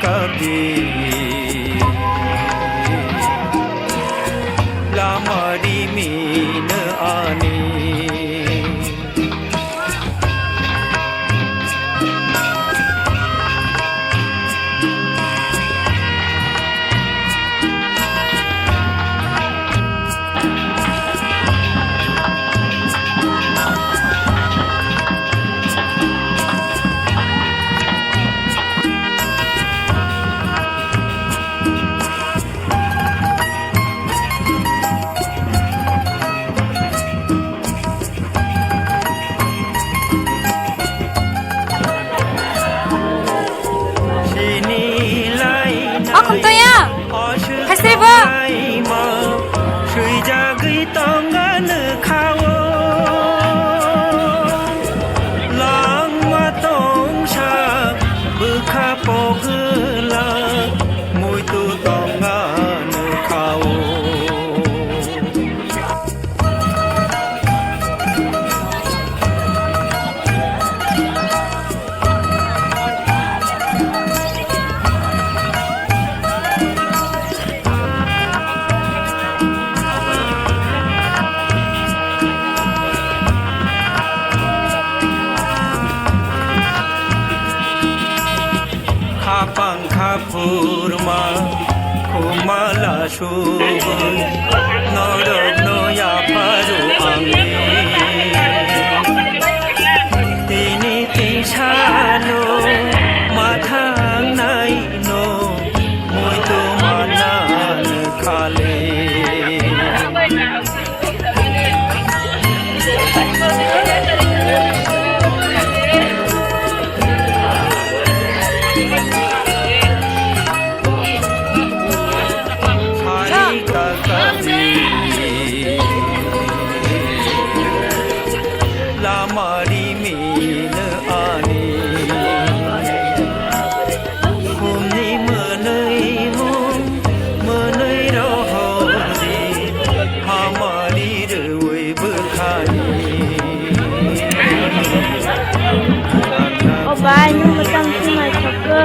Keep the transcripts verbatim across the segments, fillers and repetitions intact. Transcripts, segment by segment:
Kabi lama rimino ani. Okhum toya. Haisai bo. Swijagwi tongani khao. Langma tongsa bwkha pogwla muitu tongani khao. Khapang khaphurma khumala subui norokno yapharu angni. Tini tingsano mathangnaino muitu manani khale. Lama rimino ani. Khumni mwnwi mung, mwnwi rohordi, hamari rwi bwkhani. O bai, nwng mwchang se naithok khe,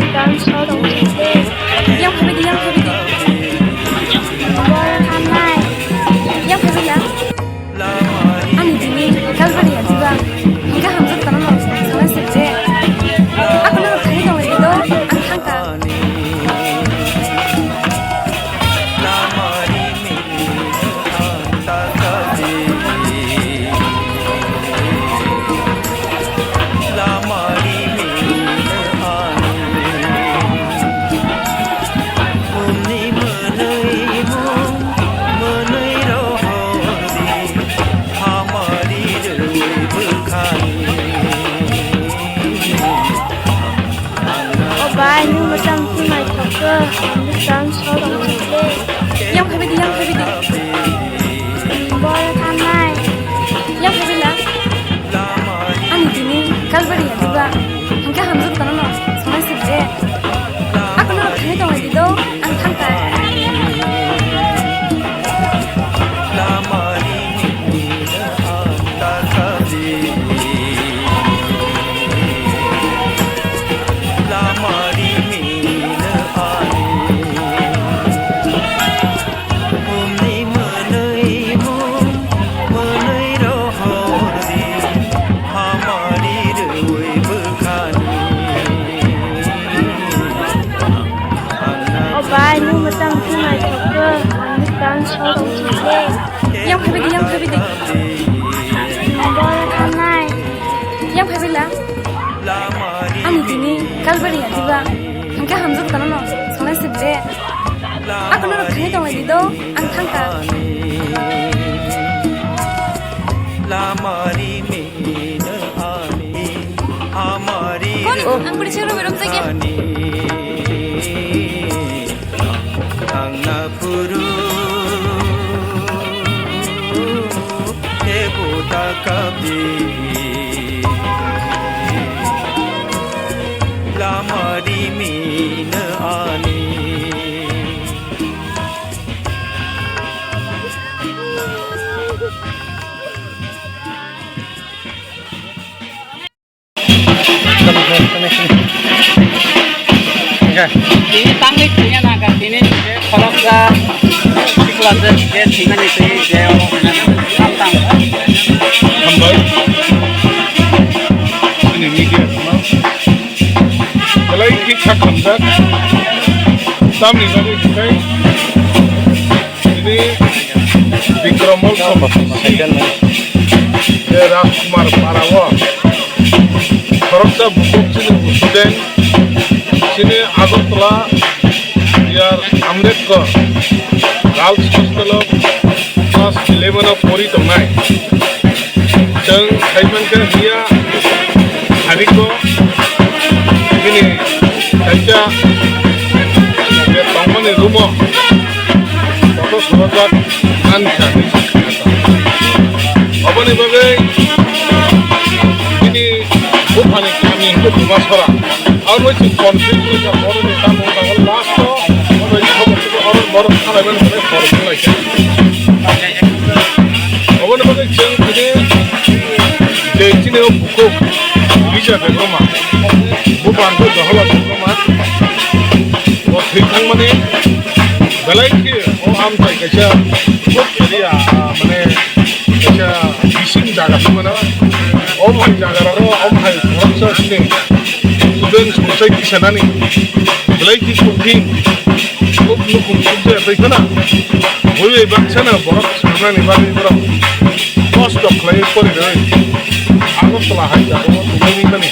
ang dance show rok se. Yang phaibai di, yang phaibai di. Bol hamnai. Yang phaibai ya. Ani tini kalbari ya jiba. Hingga hamjak tano no, sana sibje. Ako no thani tong lagi do, ang thangka. O bai, nwng mwchang se naithok khe, ang bwsang sorong se. Yang phaibai di, yang phaibai di. Bol thangnai. Yang phaibai la. Ani tini kalbari ya diba. Hingke hamjak tano no, sonai sibje. Ako no thani tong lagi do, ang thangka. O bai, nwng mwchang se naithok khe, ang bwsang sorong se. Yang phaibai di, yang phaibai di. Bol thangnai. Yang phaibai la. Ani tini kalbari ya diba. Hingke hamjak tano no, sonai sibje. Ako no thani tong lagi do, ang thangka. Kon, ang beri sero berom sege. Ang na puru ego takabi lama rimino ani. Tini tangwi thwina nangkha, tini je khoroksa sikla je, je thwinani twi je oro hwnna tang tang. Hambai. Chini media rokno belai khe kha khamjak. Tamni bagwi hwnkhe tini Bikram Mall Committee je Rajkumar Para o khoroksa bukhuk chini student chini Agartala B R Ambedkar Girls Hostel o class eleven o pori tongnai. Chwng sai mankha hiya hariko bini kaisa je tongmani room o photo sorajak mankha. Oboni bagwi bini buphani kami hwnkhe Dumasora. Aro chwng conflict wngkha boroni tamo wngkha last o oro borok khalaiman hwnwi hor wnglaikha. Oboni bagwi chwng tini je chini o bukhuk Lisa Debbarma, buphang khe Dohola Debbarma, bo thwi thangmani belai khe o amchai kaisa bukhuk area, ah, mane kaisa bising jaga se mano. Om hai jaga rok, om hai khoroksa chini student songchai tisanani belai khe kothin. Kok nukhung sukjaya twi khana. Bui bai baksa no borok sanani bagwi borok kosto khlai pori rwi. Agartala hai jaga o tongwi mani.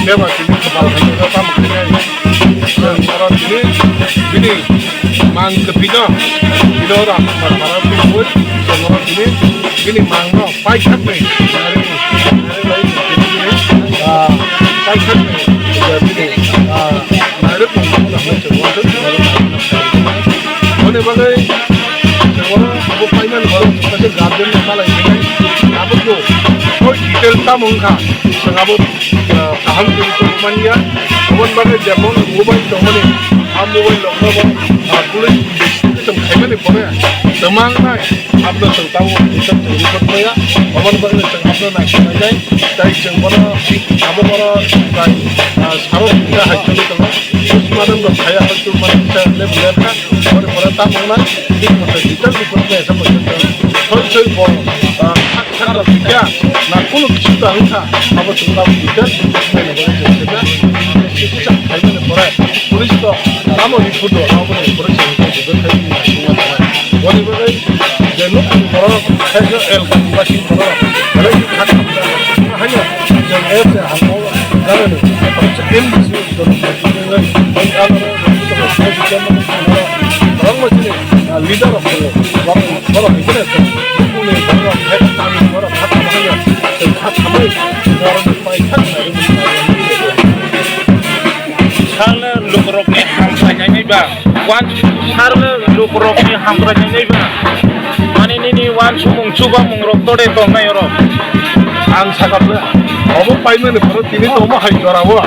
Beba tini khapal hai jaga tamo khe nai. Chwng oro tini bini mang kwthwino, bino Rajkumar Para tubui, chwng oro tini bini mangno paithakni, ah, paithakni, ah, direct mangno hwnwi chwng oro. Aboni bagwi chwng oro abo paimani borok kaisa guardian no malai hinai, abo bo hoi detail tamo wngkha, chwng abo ah, kaham khe tongmani ya. Aboni bagwi jemon mobile tongmani, ah, mobile rokno bo, ah, police investigation khaimani pore twmang nai, abno chwng tabuk hisab chwng report maya. Aboni bagwi chwng abno naisinglainai, tai chwng bono, abo bono tai, ah, saro hwnka hai choli tongo. Postmortem rok khaiya hoi chukmani kisa level lerkha, aboni pore tamo wngnai, bini mwtai detail report maya sa poito chwng soi soi bo, ah, Sakha kikya na kunu kisu ta wngkha, abo chwng tabuk detail investigation khaimani pore, police to tamo report o, abo ni pore chwng investigation khai wngkha. Boni bagwi je nukni borok khaikhe elkani basing borok belai khe kha khamjak. Haino chwng S A hamo janani M D C borokno chini leader rok tongo, borok, borok hai kheno chwng bukungni borok hai tamni borok kha tamo hai chwng kha samai borokni pai kha khna rwmani. Sarle lukurokni hamkrai nainai ba, wan sarle lukurokni hamkrai nainai ba, mani nini wansukmung chubamungrok tore tongnai oro. Ang sakha bwle, obo paimani borok tini to omo hai jora o,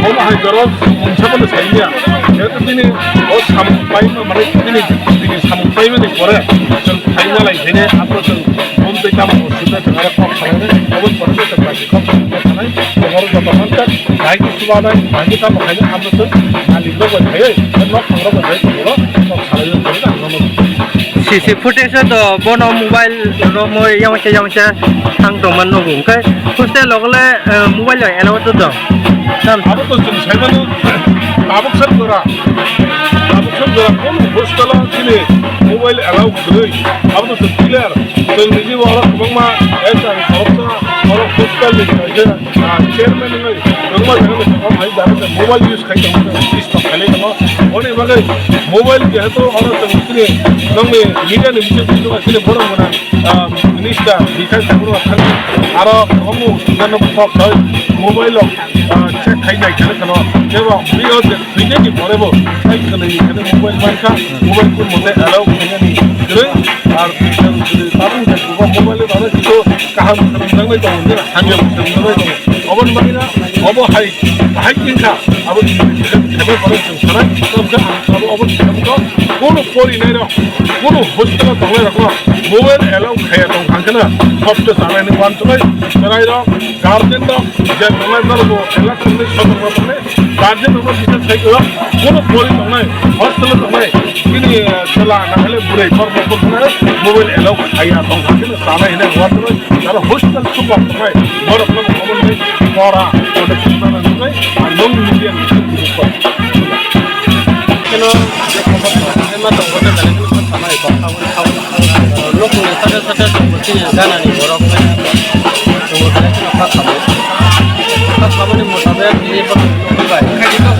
omo hai jora o mungsa bono saimya. Jehetu tini o samung paima, mane tini, tini samung paimani pore chwng phaina lai khaine, abo chwng bumtwi tamo sida chwng aro kok salainai, obo pore chwng bai kok salai, chwng oro joto manjak, bahai khe chubanai, bahai khe tamo khainai, abo chwng malik rok bai phaiwi, nok phang rok bai phaiwi, chwng oro kok salainai, chwng oro C C footage o do bono mobile romwi yamsa yamsa thang tongma nugo, hwnkhe hostel o le, eh, mobile rok allowed to do. Tam- Abo to chwng sai mano, tabuk sak jora, tabuk sak jora kono hostel o chini mobile allow kwrwi, abo to chwng clear. Chwng niji bo oro kwbangma, eh, chwng khoroksa oro hostel ni kaisa, ah, chairman wngwi kwbangma jaga ni kwbang hai jaga se mobile use khai tongo, office tok khailai tongo. Aboni bagwi mobile jehetu oro chwng chini nongni media ni bising bising chini borok gwnang, ah, minister Bikai Thakur rok thangwi aro omo sujano kok thai mobile rok, ah, check khai nai khe kheno kebo bini o je thwinani pore bo tai khwnwi kheno mobile mankha, mobile kun mote allow khainani kwrwi. Ar tabuk je mobile rok kisa kaham khwnangnai tongo, hamya khwnangnai tongo. Oboni bagwino obo hai, hai wngkha, abo khaibai borok chwng sanai, tongkha, abo, abo khaibai borok, kono porinairok, kono hostel o tongnairokno mobile allow khaiya tong thangkheno, hopto chalaini uansugwi chwrairok, guardian rok, je tongnai norokbo alert wngwi sotok rok tongnai, Guardian rokno bisar sai khe, bono pori tongnai, hostel o tongnai, bini, eh, chwla na hale bwrwi kor kor tongnai, mobile allow khaiya tong kha, bini sanai hinai hostel o, aro hostel super tongnai, borok no common bai pora, protection na nangnai, ar non media ni. Keno, je khobor tongnai ma tongo, tei kok samani kok khaboni khaboni, lokni sade sade tongo, chini ganani borok bai tongo, tei keno kha khamo, kha khaboni motabek, je borok bai,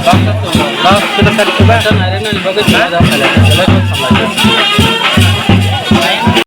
baksa tongo, baksa tongo, baksa nai rwnani bagwi tongo, da khala, khala kok samani.